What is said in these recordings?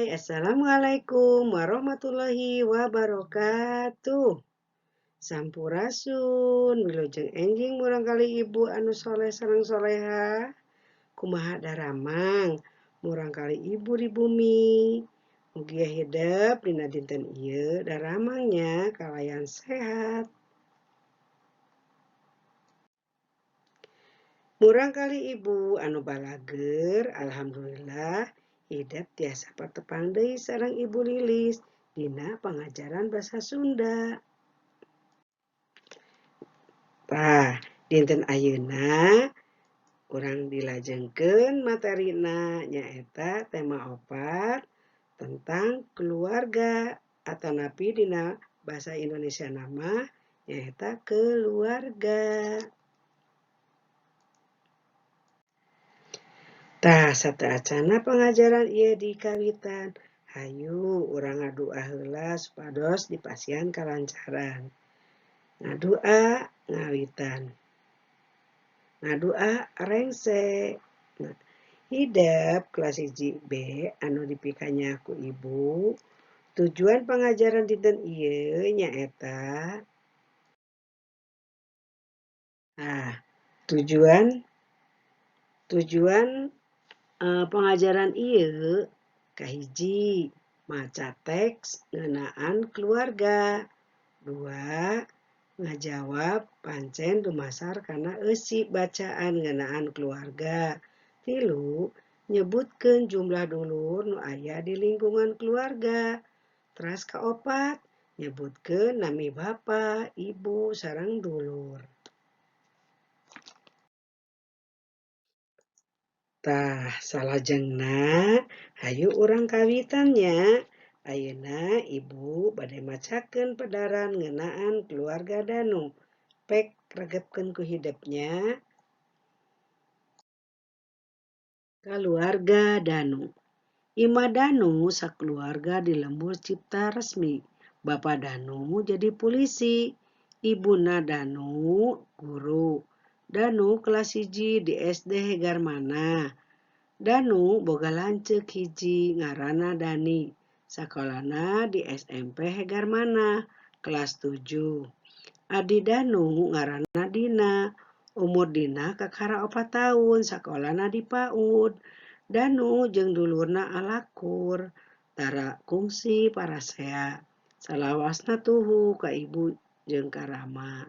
Bye. Assalamualaikum warahmatullahi wabarakatuh. Sampurasun, wilujeng enjing murangkalih ibu anu soleh sareng soleha. Kumaha daramang murangkalih ibu di bumi. Mugia hidep dina dinten ieu daramangnya kalayan sehat. Murangkalih ibu anu balageur, alhamdulillah hidep tiasa patepang deui sareng Ibu Lilis dina pangajaran basa Sunda. Tah, dinten ayeuna urang dilajengkeun materina nyaeta tema 4 tentang keluarga atanapi dina bahasa Indonesia nama nyaeta keluarga. Tah, sateuacana pangajaran ieu dikawitan, hayu urang ngadua heula supados dipasihan kalancaran. Ngadua ngawitan. Ngadua rengse. Nah, hidep kelas 1 B anu dipikanya ku ibu, tujuan pangajaran dinten ieu nyaeta tujuan pengajaran ieu kahiji maca teks ngeunaan keluarga, 2 ngajawab pancen dumasar kana eusi bacaan ngeunaan keluarga, 3 nyebutkeun jumlah dulur nu aya di lingkungan keluarga, teras kaopat nyebutkeun nami bapa, ibu sareng dulur. Tah, salajengna hayu urang kawitan nya. Ayeuna ibu bade macakeun pedaran ngeunaan keluarga Danu. Pek regepkeun ku hidepnya. Keluarga Danu. Imah Danu sakeluarga di lembur Cipta Resmi. Bapa Danu jadi polisi, ibuna Danu guru. Danu kelas 1 di SD Hegarmana. Danu boga lanceuk hiji ngaranna Dani. Sakolana di SMP Hegarmana kelas 7. Adi Danu ngaranna Dina. Umur Dina kakara 4 tahun, sakolana di PAUD. Danu jeung dulurna alakur, tara kungsi parasea. Salawasna tuhu ka ibu jeung ka rama.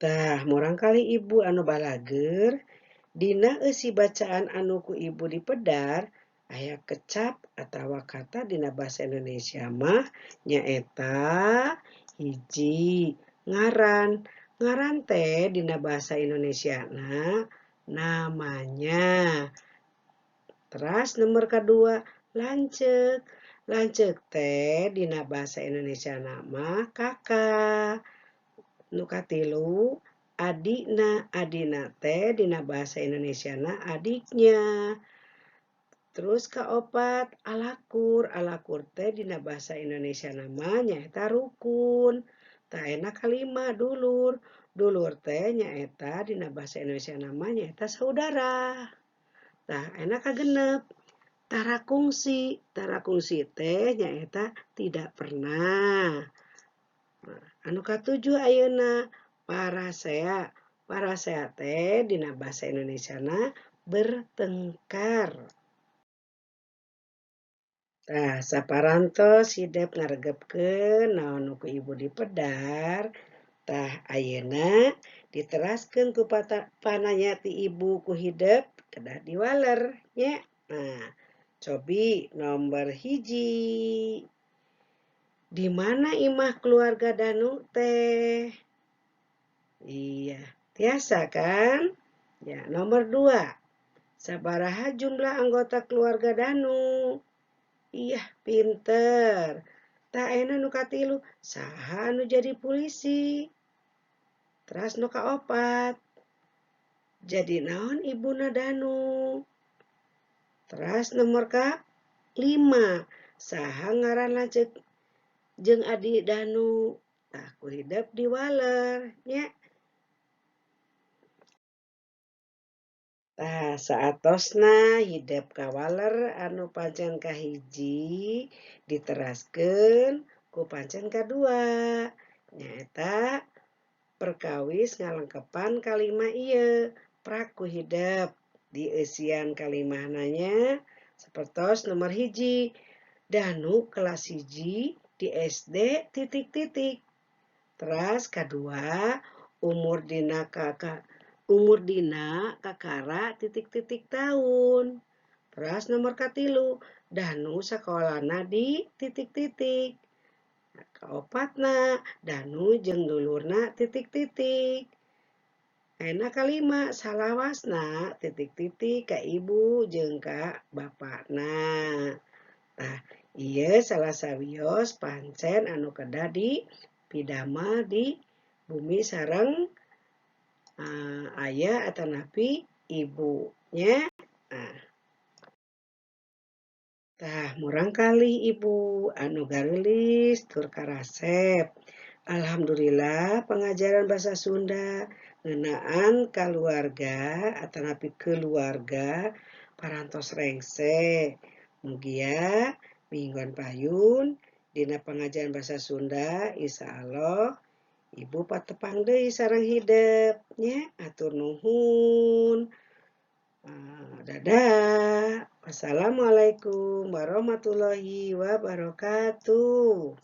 Tah, murangkalih ibu anu balageur, dina eusi bacaan anu ku ibu dipedar, aya kecap atawa kata dina bahasa Indonesia mah nyaeta hiji ngaran. Ngaran teh dina bahasa Indonesia na namanya. Teras nomor kedua lanceuk. Lanceuk teh dina bahasa Indonesia nama kakak. Nu katilu adikna. Adina teh dina bahasa Indonesia na adiknya. Terus kaopat alakur. Alakur teh dina bahasa Indonesia nama nyaeta rukun. Tah enak kalima dulur. Dulur teh nyaeta dina bahasa Indonesia nama nyaeta saudara. Tah enak kagenep tara kungsi. Tara kungsi teh nyaeta tidak pernah. Nah, anu katujuh ayeuna parasea. Parasea teh dina bahasa Indonesia na bertengkar. Tah, saparantos hidep ngaregepkeun naon nu ku ibu dipedar. Tah, ayeuna diteraskeun ku pananya ti ibu ku hidep kedah diwaler nya. Nah, cobi nomor 1. Di mana imah keluarga Danu teh? Iya, tiasa kan? Ya, nomor 2. Sabaraha jumlah anggota keluarga Danu? Iya, pinter. Tah ayeuna nu katilu, saha anu jadi polisi? Teras nu kaopat, jadi naon ibuna Danu? Teras nomor ka-5, saha ngaran lanceuk jeung adi Danu? Tah ku hidep diwaler nya. Tah, saatosna hidep kawaler anu pancen kahiji diteraskeun ku pancen kadua, nyaeta perkawis ngalengkepan kalima ieu prak ku hidep dieusian kalimahna nya sapertos nomor 1 Danu kelas 1 di SD titik titik. Teras kadua umur dina kakak umur dina kakara titik titik tahun. Teras nomor 3 Danu sakolana di titik titik. Kaopatna Danu jeung dulurna titik titik. Ayeuna kalima salawasna titik titik ka ibu jeung ka bapakna. Tah, ieu salah sawios pancen anu kedah di pidamel di bumi sareng ayah atanapi ibu nya. Nah. Tah, murangkalih ibu anu gareulis tur karasep. Alhamdulillah pengajaran bahasa Sunda ngeunaan kaluarga atanapi keluarga parantos rengse. Mugia mingguan payun dina pengajaran bahasa Sunda insyaallah ibu patepang deui sareng hidep nya. Atur nuhun. Dadah. Wassalamualaikum warahmatullahi wabarakatuh.